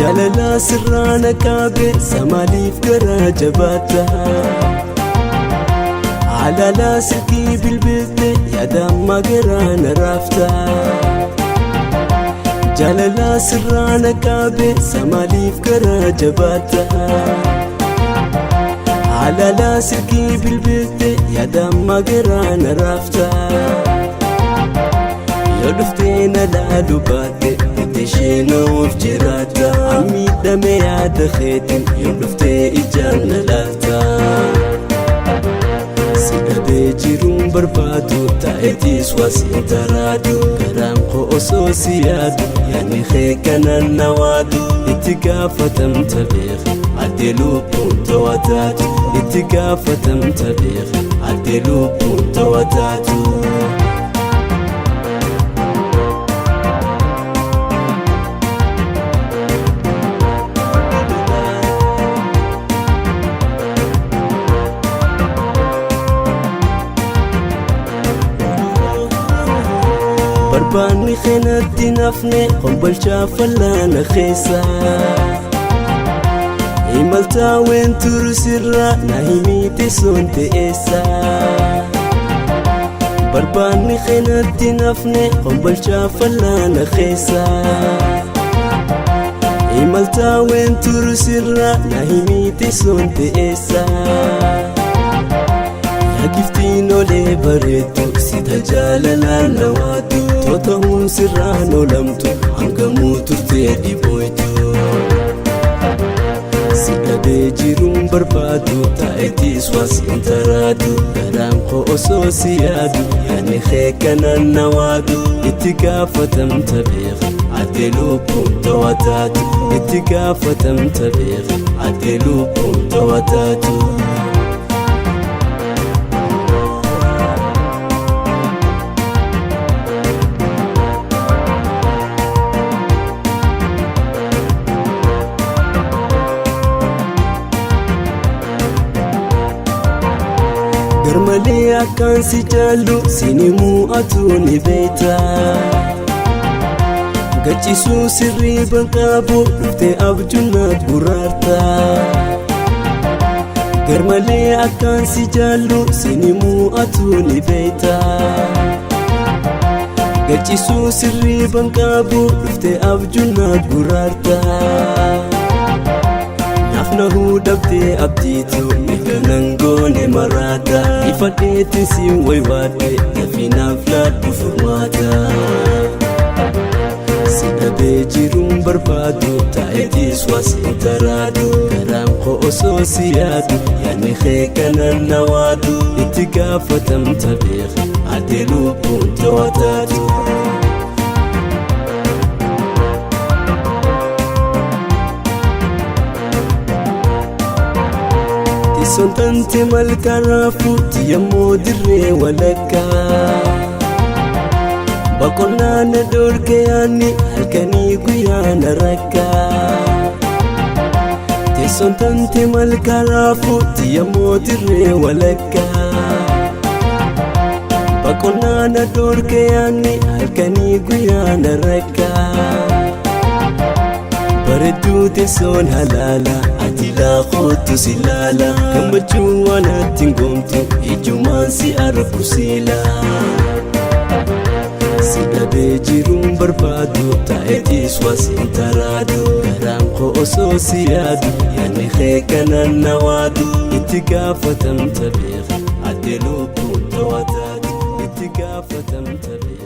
Jaalala sirraa na qaabe samaaliif garaa jabaata. Alaalaa silkii bilbilte yaada ammaa garaa na raafta. Jaalala sirraa na qaabe samaaliif garaa jabaata. Alaalaa silkii bilbilte yaada ammaa garaa na raafta. Yoo dhuftee na laaluu baatte itti isheen of jiraata. Miidhame yaada keetiin yoo dhuftee ijaan na laata. Si dhabee jiruun barbaadu taa'eetis waa si taraadu. Garaan koo osoo si yaadu yaadni kee kanaan na waadu. Itti gaafatamta beeka addee lubbuun to'ataatu. Itti gaafatamta beeka addee lubbuun to'ataatu. Barbaanni keenatti nafne kombolchaa fallaana keessa. Imaltaa wenturu sirra na himite sun ta'eessa. Barbaanni keenatti nafne kombolchaa fallaana keessa. Imaltaa wenturu sirra na himite sun ta'eessa. Yaa giftiin olee bareeddu si tajaalalaan na waaddu to'atamuun sirraan oolamtu hangamuu turtee dhibooytu. Si dhabee jiruun barbaadu taa'eetis waa si taraadu garaan koo osoo si yaadu yaadni kee kanaan na waadu itti gaafatamta beeka addee lubbuun to'ataatu itti gaafatamta beeka addee lubbuun to'ataatu. Garmalee akkaan si jaallu sinimuu atuu ni beekta. Gachiisuu sirrii banqaabu dhuftee abjuunaat guraarta. Garmalee akkaan si jaallu sinimuu atuu ni beekta. Gachiisuu sirrii banqaabu dhuftee abjuunaat guraarta. Naaf nahuu dhabdee abdiitu mirga goone maraata. Ifadheetti si waywaadhe dafii naaf laadhu furmaata. Si dhabee jiruun barbaadu taa'eetis waa si taraadu. Garaan koo osoo si yaadu yaadni kee kanaan na waadu. Itti gaafatamta beeka addee lubbuun to'ataatu. Teessoon tante malkaa raafuutti yemmuu dirree walakkaa. Boqonnaa na dhorke yaadni halkanii guyyaa na rakkaa. Teessoon tante malkaa raafuutti yemmuu dirree walakkaa. Boqonnaa na dhorke yaadni halkanii guyyaa na rakkaa. Bareedduu teessoon halaala ati laaqootu si laala gammachuu waan ati hin goomtu ijjumaan si argu siila. Si dhabee jiruun barbaadu taa'eetis waa si taraadu garaan koo osoo si yaadu yaadni kee kanaan na waadu itti gaafatamta beeka addee lubbuun to'ataatu itti gaafatamta beeka.